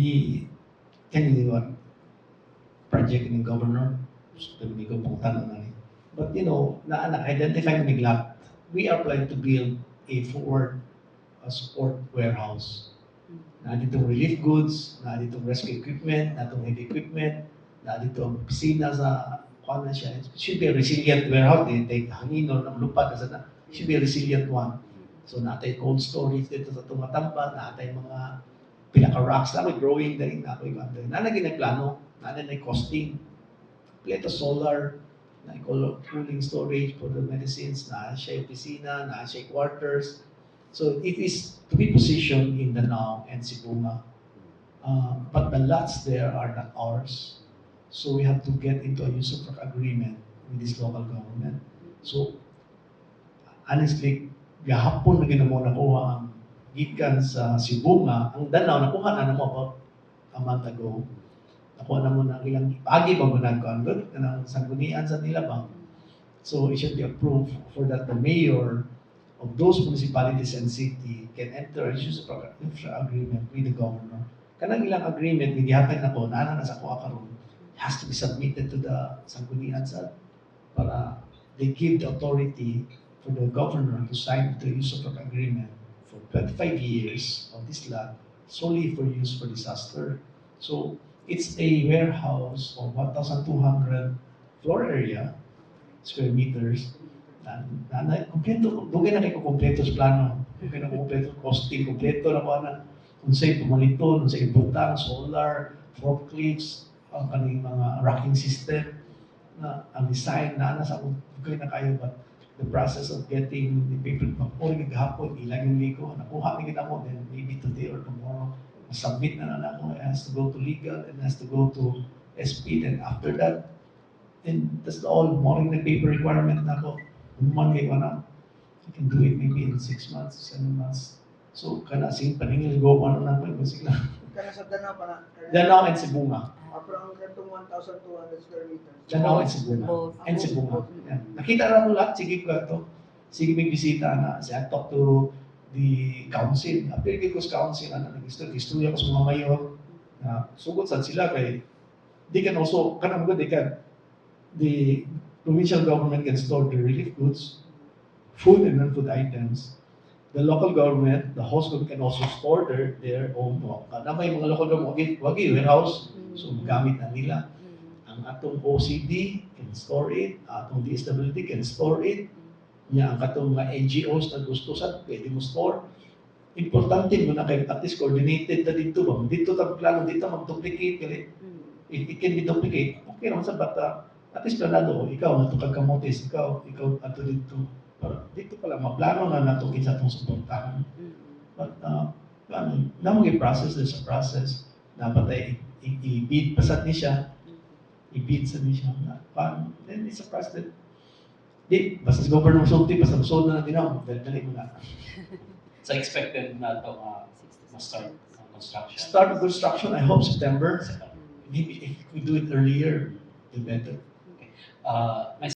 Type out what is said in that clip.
The kani what project ni governor, so hindi ko pangutana na ni. But na na-identify ni lot, we are planning to build a forward support warehouse. Naa ditong relief goods, naa ditong rescue equipment, naa ditong heavy equipment, naa dito ang opisina sa kuan na siya. It should be a resilient warehouse. They take hangin or lupad na sa na. It should be a resilient one. So naa tay cold storage dito sa Tumatamba, naa tay mga pila ka racks na ako'y growing dali na ako'y kuan dali. Naa na plano, naa na costing. Kompleto solar, na cooling storage for the medicines, naa siya opisina, naa siya quarters. So it is to be positioned in Danao and Sibonga. But the lots there are not ours. So we have to get into a usufruct agreement with this local government. So honestly, gahapon na gina mo nakuha ang gikan sa Sibonga, ang Danao nakuha na namo about a month ago. Nakuha na mo na ang ilang agi ba mo nagkuan gud kanang sanggunian sa nila ba. So it should be approved for that the mayor of those municipalities and city can enter a usufruct agreement with the governor. Kanang ilang agreement nga gihatag nako, naa na sa akoa karon, has to be submitted to the sanggunian sa para they give the authority for the governor to sign the usufruct agreement for 25 years of this lot solely for use for disaster. So it's a warehouse of 1,200 floor area, square meters. Na kompleto, dugay na kay ko kompleto sa plano. Dugay na ko kompleto, costing, kompleto na ko na unsay pamaliton, unsay ibutang, solar, forklifts, ang kaning mga racking system na ang design na na sa akong dugay na kayo, but the process of getting the paper pag gahapon ilang yung liko nakuha ni kita mo, then maybe today or tomorrow submit na na ako. It has to go to legal and has to go to SP. Then after that, then that's the all mo na paper requirement na ako human kay ko na I can do it maybe in 6 months, 7 months. So kana sige paningil go ano na ko basig lang. Kana sa Danao pa na. Danao and Sibonga. Ah, pero ang katong 1,200 square meters. Danao and Sibonga. Both. And Sibonga. Yeah. Nakita ra mo lahat, sige ko ato. Sige may bisita na. Siya talk to the council. Apil ko sa council ana nag-istorya, istorya ko sa mga mayor na sugot sad sila kay they can also kanang good, they can the provincial government can store the relief goods, food and non-food items. The local government, the host government can also store their own. Kana may mga local government wagi wagi warehouse, so gamit na nila. Ang atong OCD can store it, atong DSWD can store it. Nya ang katong mga NGOs na gusto sad pwede mo store. Importante mo na kay at least coordinated na dito ba. Dito ta plano dito mag-duplicate kali. If it can be duplicate, okay naman sa bata. At least planado, ikaw nato kag Camotes, ikaw ato dito. Para dito pala maplano na nato kinsa atong suportahan. But ano, namo process, there's a process. Dapat ay i-bid pa sad ni siya, i-bid sad ni siya. Na, paano? Then it's a process that di, basta sa governor sulti, basta musulod na natin ako, dali mo na. So expected na ito ma-start ang construction? Start of construction, I hope September. Maybe if we do it earlier, the better. My